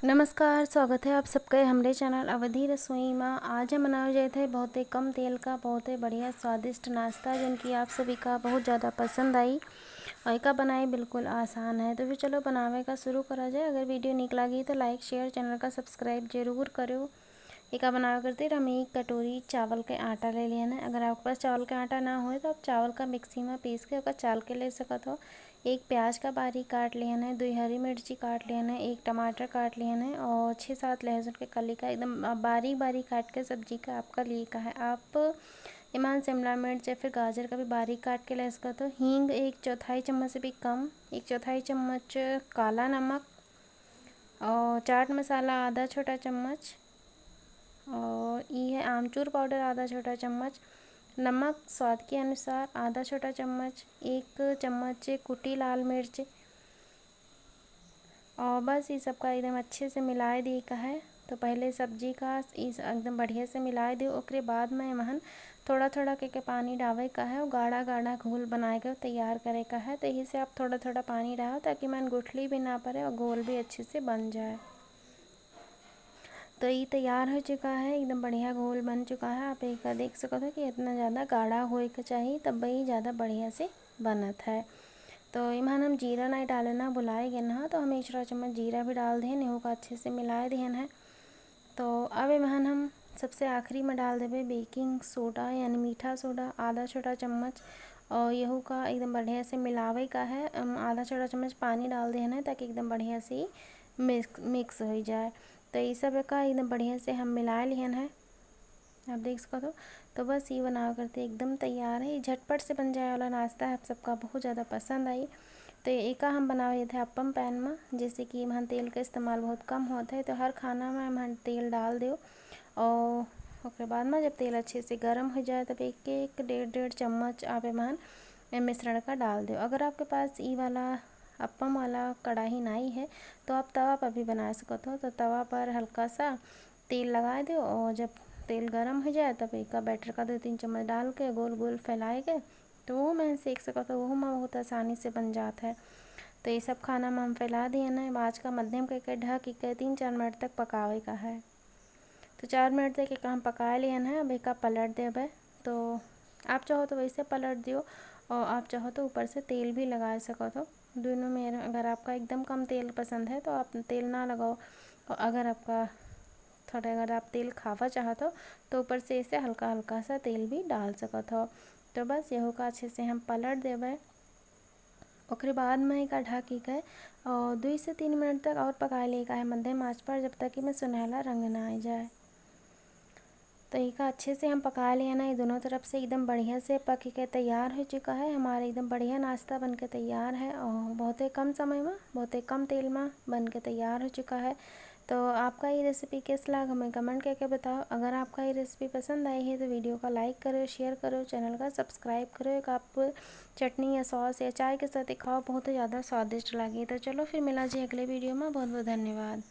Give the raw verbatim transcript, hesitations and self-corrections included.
नमस्कार, स्वागत है आप सबके हमरे चैनल अवधी रसोई मा। आज हम बनावे जात है बहुते कम तेल का बहुते बढ़िया स्वादिष्ट नाश्ता, जौन कि आप सभी का बहुत ज़्यादा पसंद आई और एका बनाए बिल्कुल आसान है। तो फिर चलो बनावे का शुरू करा जाए। अगर वीडियो नीक लागी तो लाइक, शेयर, चैनल का सब्सक्राइब जरूर करो। एका बनावे खातिर हम एक कटोरी चावल के आटा ले लिहन है। अगर आपके पास चावल के आटा ना होए तो आप चावल का मिक्सी में पीस के ओका चाल के ले सकत हो। एक प्याज का बारीक काट लिहन है, दुई हरी मिर्ची काट लिहन है, एक टमाटर काट लिहन है और छः सात लहसुन के कली का एकदम बारीक बारीक काट के सब्जी का आपका लिए का है। आप एमान शिमला मिर्च या फिर गाजर का भी बारीक काट के ले सकत हो। हींग एक चौथाई चम्मच से भी कम, एक चौथाई चम्मच काला नमक और चाट मसाला आधा छोटा चम्मच और ई है आमचूर पाउडर आधा छोटा चम्मच, नमक स्वाद के अनुसार आधा छोटा चम्मच, एक चम्मच कुटी लाल मिर्च और बस ई सबका एकदम अच्छे से मिलाए दिए का है। तो पहले सब्जी का ई स-, एकदम बढ़िया से मिलाए दियो। ओकरे बाद में एमहन थोड़ा थोड़ा के, के पानी डावे का है और गाढ़ा गाढ़ा घोल बनाए के तैयार करे का है। तो यही से आप थोड़ा थोड़ा पानी डालो ताकि मन गुठली भी ना पड़े और घोल भी अच्छे से बन जाए। तो ई तैयार हो चुका है, एकदम बढ़िया घोल बन चुका है। आप एका देख सकत हो कि इतना ज़्यादा गाढ़ा होए के चाहिए, तब ई ज़्यादा बढ़िया से बनत है। तो एमहन हम जीरा नहीं डालना भुलाए गए ना, तो हम एक छोटा चम्मच जीरा भी डाल दें, एहू का अच्छे से मिलाए देहन है। तो अब एमहन हम सबसे आखिरी में डाल देबे बेकिंग सोडा यानी मीठा सोडा आधा छोटा चम्मच और यहू का एकदम बढ़िया से मिलावे का है। हम आधा छोटा चम्मच पानी डाल देहन है ताकि एकदम बढ़िया से मिक्स, मिक्स हो जाए। तो ये सब का एकदम बढ़िया से हम मिला लिहन है, आप देख सकत हो। तो बस ये बनावे करते एकदम तैयार है, ये झटपट से बन जाए वाला नाश्ता है, आप सबका बहुत ज़्यादा पसंद आई। तो एका हम बनावे थे अप्पम पैन में, जैसे कि एमहन तेल का इस्तेमाल बहुत कम होता है, तो हर खाना में एमहन तेल डाल दो और ओकरे बाद में जब तेल अच्छे से गर्म हो जाए तब एक एक डेढ़ डेढ़ चम्मच आप एमहन ए मिश्रण का डाल दो। अगर आपके पास ई वाला अप्पम वाला कढ़ाई नहीं है तो आप तवा पर भी बना सकत हो। तो तवा पर हल्का सा तेल लगा दो और जब तेल गर्म हो जाए तब एका बैटर का दो तीन चम्मच डाल के गोल गोल फैलाए के तो वो में सेक सकत हो, वो में बहुत आसानी से बन जात है। तो ये सब खाना में हम फैला दिए ना, आँच का मध्यम करके ढक के तीन चार मिनट तक पकावे का है। तो चार मिनट तक एका हम पकाए लिहन है। अब एका पलट देबे। तो आप चाहो तो वैसे पलट दियो और आप चाहो तो ऊपर से तेल भी लगा सकत हो। दोनों में अगर आपका एकदम कम तेल पसंद है तो आप तेल ना लगाओ, और अगर आपका थोड़ा, अगर आप तेल खावा चाहत हो तो ऊपर से ऐसे हल्का हल्का सा तेल भी डाल सकत हो। तो बस यहू का अच्छे से हम पलट देबे। ओकरे बाद में एका ढाकी के और दुई से तीन मिनट तक और पकाए ले का है मध्यम आँच पर, जब तक कि में सुनहला रंग ना आ जाए। तो एका अच्छे से हम पका लिया ना, ये दोनों तरफ से एकदम बढ़िया से पक के तैयार हो चुका है। हमारा एकदम बढ़िया नाश्ता बन के तैयार है और बहुत ही कम समय में, बहुत ही कम तेल में बन के तैयार हो चुका है। तो आपका ये रेसिपी कैस लाग, हमें कमेंट करके बताओ। अगर आपका ये रेसिपी पसंद आई है तो वीडियो का लाइक करो, शेयर करो, चैनल का सब्सक्राइब करो। एक आप चटनी या सॉस या चाय के साथ खाओ, बहुत ही ज़्यादा स्वादिष्ट लगे। तो चलो फिर मिला जी अगले वीडियो में। बहुत बहुत धन्यवाद।